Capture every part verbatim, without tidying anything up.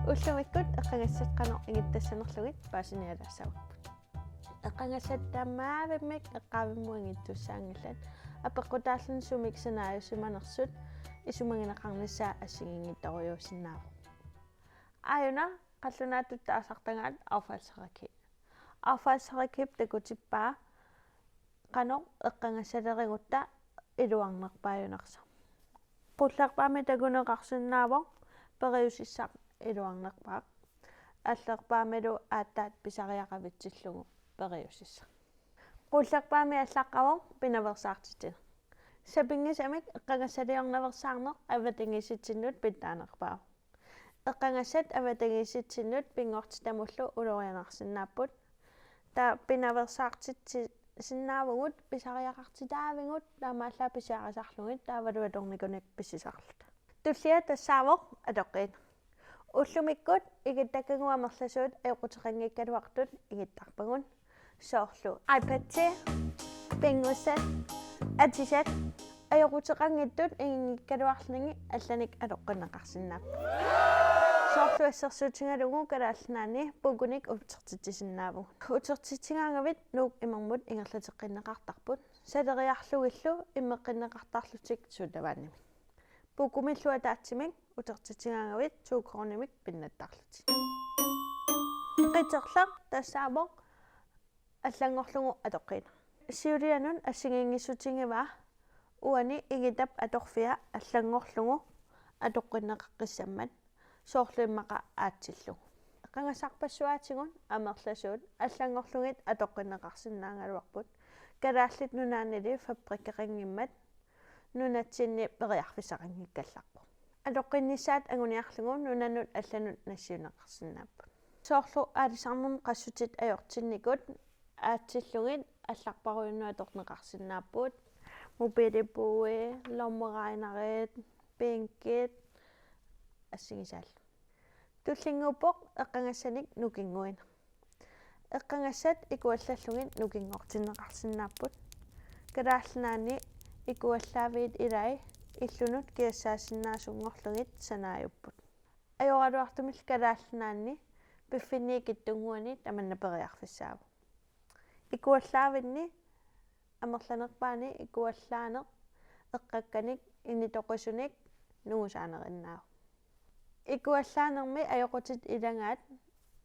Ullumikkut eqqagassat qanoq ingittassanerlugit paasinialaassavarput. Eqqagassat tamarmik eqqaavimmut ingittussaanngillat. Apeqqutaalluni sumik sanaajusimanersut isumagineqarnissaa assigiinngitsorujussuusinnaavoq. Aajuna qallunaatut taasartagaat affaldshierarki. Affaldshierarki takutippaa qanoq eqqagassalerigutta iluarnerpaajunersoq. Qullerpaamik takuneqarsinnaavoq periusissaq iluarnerpaaq. Allerpaamilu aatsaat pisariaqavitsillugu periusissaq. Qullerpaamik allaqqavoq pinaveersaartitsineq. Sapinngisamik eqqagassaliornaveersaarneq avatangiisitsinnut pitsaanerpaavoq. Eqqagassat avatangiisitsinnut pinngortitamullu ulorianarsinnaapput. Taava pinaveersaartitsisinnaavugut pisariaqartitaavigut taamaallaat pisiarisarlugit taavalu atornikunik pisisarluta. Tullia tassaavoq atoqqiineq. Ullumikkut igittakkagut amerlasuut ajoquteqanngikkaluartut igittarpagut. Soorlu iPad-i, pinngusat, atisat, ajoquteqanngitsut inginngikkaluarlugit allanik atoqqinneqarsinnaapput. Soorlu assersuutigalugu Kalaallit Nunaanni pukunik utertitsisinnaavugut. Utertitsigaangavit Nuuk imermut ingerlateqqinneqartarput. Saleriarlugillu immeqqinneqartarlutik suut tamaannimik. Pukumillu ataatsimik utertitsigaangavit to kronimik pinnattarlutik. Qiterleq tassaavoq allanngorlugu atoqqiineq. Siulianut assigiinngissutigivaa uani igitap atorfia allanngorlugu atoqqinneqaqqissammat, soorlu immaqa aatsillugu. Eqqagassarpassuaatigut amerlasuut allanngorlugit atoqqinneqarsinnaagaluarput. Kalaallit Nunaannili fabrikkeqanngimmat nunatsinni periarfissaqanngikkallarpoq. Atoqqinnissaat anguniarlugu nunanut allanut nassiunneqarsinnaapput. Soorlu aalisarnermi qassutit ajortinnikut aatsillugit allarparujunnut atorneqarsinnaapput. Mobiilipuui, lommeregnerit, bænkit assigisaallu. Tullinnguuppoq eqqagassanik nukinnguineq. Eqqagassat ikuallallugit nukinngortinneqarsinnaapput. Kalaallit Nunaanni ikuallaaviit ilai illunut kiassaasinnaasunngorlugit sanaajupput. Ajoraluartumillu Kalaallit Nunaanni piffinni ikittunnguani tamanna periarfissaavoq. Ikuallaavinni amerlanerpaani ikuallaaneq eqqakkanik initoqisunik nungusaanerinnaavoq. Ikuallaanermi ajoqutit ilagaat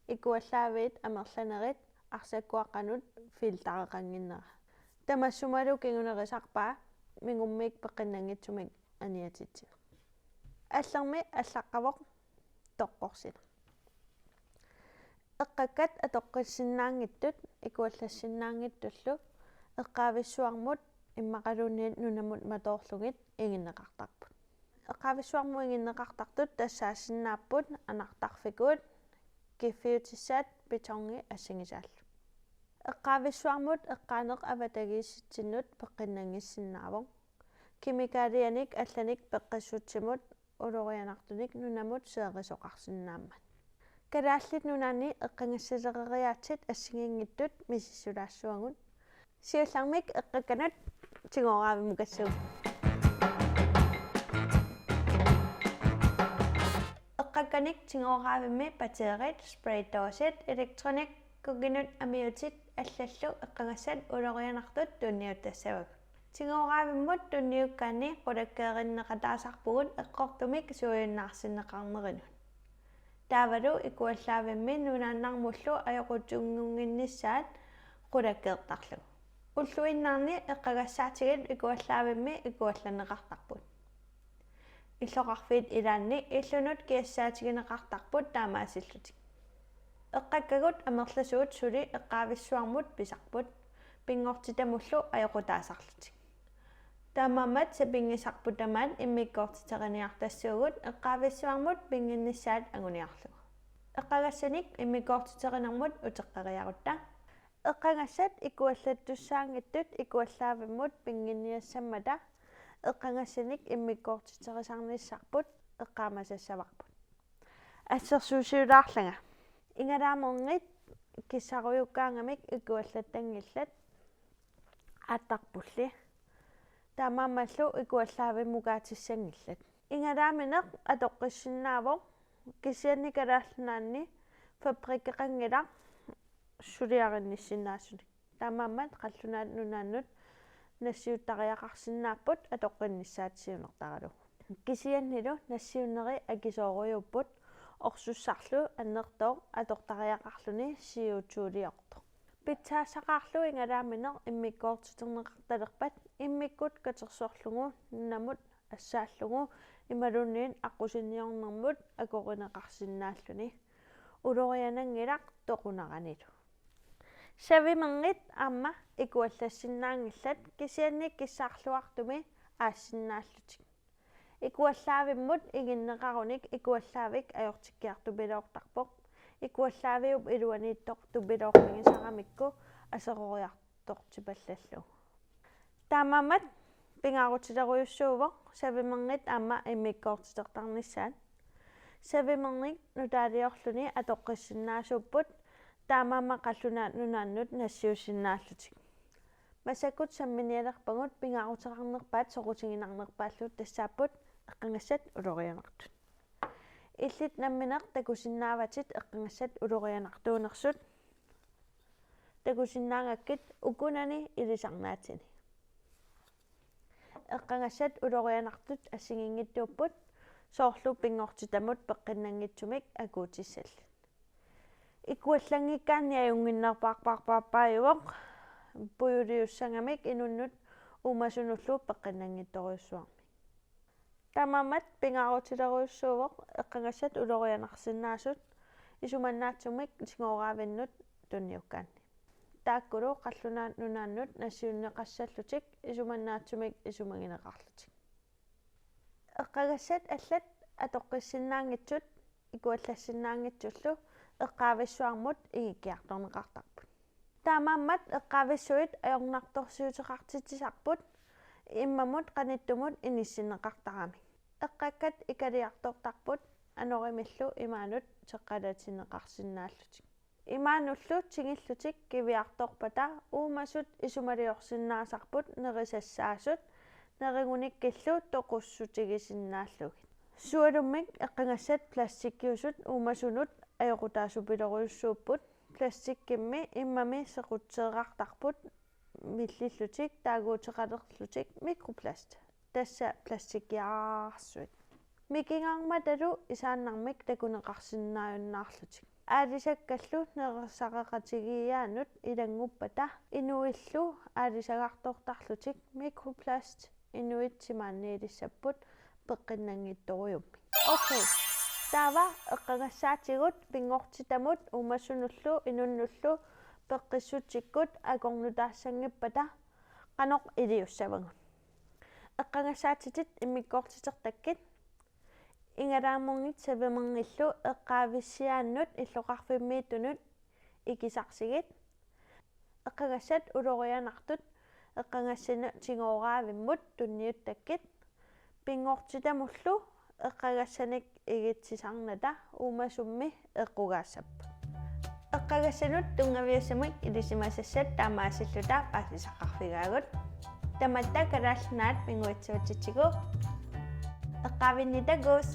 ikuallaaviit amerlanerit arsakkuaqqanut filtereqannginnera. Tamassumalu kingunerisarpaa mingummiit peqqinnanngitsumik aniatitsineq. Allermi allaqqavoq toqqorsineq. Eqqakkat atoqqissinnaanngitsut ikuallassinnaanngitsullu eqqaavissuarmut immaqaluunniit nunamut matoorlugit inginneqartarput. Eqqaavissuarmut inginneqartartut tassaasinnaapput anartarfikut, kiffiutissaat, betongi assigisaallu. Eqqaavissuarmut eqqaaneq avatangiisitsinnut peqqinnanngissinnaavoq. Kemikaalianik allanik peqqissutsimut ulorianartunik nunamut seerisoqarsinnaammat. Kalaallit Nunaanni eqqagassalereriaatsit assigiinngitsut misissulaassavagut. Siullermik eqqakkanut tigooraavimmukassuk. Eqqakkanik tigooraavimmi batteriit, spraydåsit, elektronikkukinut amiutit allallu eqqagassat ulorianartut tunniuttassavagut. Tigooraavimmut tunniukkaanni qulakkeerinneqataasarpugut eqqortumik suujunnaarsinneqarnerinut. Taavalu ikuallaavimmi nunaannarmullu ajoqutunngunnginnissaat qulakkeertarlugu. Ulluinnarni eqqagassaatigut ikuallaavimmi ikuallanneqartarput. Illoqarfiit ilaanni illunut kiassaatigineqartarput taamaasillutik. Eqqakkagut amerlasuut suli eqqaavissuarmut pisarput, pinngortitamullu ajoqutaasarlutik. Taamaammat sapinngisarput tamaat immikkoortiteriniartassaagut eqqaavissuarmut pinnginnissaat anguniarlugu. Eqqagassanik immikkoortiterinermut uteqqeriarutta. Eqqagassat ikuallattussaanngitsut ikuallaavimmut pinnginniassammata eqqagassanik immikkoortiterisarnissarput eqqaamasassavarput. Assersuusiulaarlanga. Igalaamernit kissarujukkaangamik ikuallattanngillat aattarpulli. Taamaammallu ikuallaavimmukaatissanngilat. Igalaamineq atoqqissinnaavoq Kisianni Kalaallit Nunaanni fabrikkeqanngilaq suliarinnissinnaasunik. Taamaammat Qallunaat Nunaannut nassiuttariaqarsinnaapput atoqqinnissaat siunertaralugu. Kisiannilu nassiunneri akisoorujuupput, orsussarlu annertooq atortariaqarluni C O two-liortoq. Pitsaassaqarlu igalaamineq immikkoortiterneqartalerpat immikkut katersorlugu nunamut assaallugu imaluunniit aqqusinniornermut akorineqarsinnaalluni. Uloriananngilaq toqunaranilu. Savimerngit aamma ikuallassinnaanngillat, kisianni kissarluartumi aassinnaallutik. Ikuallaavimmut iginneqarunik ikuallaavik ajortikkiartupiloortarpoq. Ikuallaaviup iluaniittoq tupiloorfigisaramikku aseroriartortipallallugu. Taamaammat pingaarutilerujussuuvoq savimerngit aamma immikkoortitertarnissaat. Savimerngit nutaaliorluni atoqqissinnaasuupput, taamaammat Qallunaat Nunaannut nassiussinnaallutik. Massakkut samminialerpagut pingaaruteqarnerpaat soqutiginarnerpaallu tassaapput eqqagassat ulorianartut. Illit nammineq takusinnaavatit eqqagassat ulorianartuunersut. Takusinnaagakkit ukunani ilisarnaatsini. Eqqagassat ulorianartut assigiinngitsuupput, soorlu pinngortitamut peqqinnanngitsumik akuutissallit. Ikuallanngikkaanni ajunnginnerpaarpaarpaarpaajuvoq, pujuliussagamik inunnut uumasunullu peqqinnanngitsorujussuarmik. Taamaammat pingaarutilerujussuuvoq eqqagassat ulorianarsinnaasut isumannaatsumik tigooravinnut tunniukkaanni. Taakkulu Qallunaat Nunaannut nassiunneqassallutik isumannaatsumik isumagineqarlutik. Eqqagassat allat atoqqissinnaanngitsut ikuallassinnaanngitsullu eqqaavissuarmut igikkiartorneqartarput. Taamaammat eqqaavissuit ajornartorsiuteqartitsisarput immamut qanittumut inissinneqartaramik. Eqqakkat ikaliartortarput anorimillu imaanut teqqalatinneqarsinnaallutik. Imaanullu tigillutik kiviartorpata uumasut isumaliorsinnaasarput nerisassaasut, nerigunikkillu toqussutigisinnaallugit. Sualummik eqqagassat plastikkiusut uumasunut ajoqutaasupilorujussuupput, plastikkimmi immami sequtseerartarput millillutik taaguuteqalerlutik mikroplast. Tassa plastikkiararsuit. Mikigarmatalu isaannarmik takuneqarsinnaajunnaarlutik. Aalisakkallu nerisaqaqatigiiaannut ilannguppata inuillu aalisagartortarlutik mikroplast inuit timaanniilissapput peqqinnanngitsorujummik. Okay. Taava eqqagassaatigut pinngortitamut uumasunullu inunnullu peqqissutsikkut akornutaassanngippata qanoq iliussavagut? Eqqagassaatitit immikkoortitertakkit. Igalaamernit savimerngillu eqqaavissiaannut illoqarfimmiittunut ikisarsigit. Eqqagassat ulorianartut eqqagassanut tigooravimmut tunniuttakkit. Pinngortitamullu eqqagassanik igitsisarnata uumasummi eqqugaassapput. Eqqagassanut tunngaviussamik ilisimasassat taamaasilluta paasisaqarfigaagut. Tamatta Kalaallit Nunaat pinngortitsitsigu. Eqqaavinni takuss.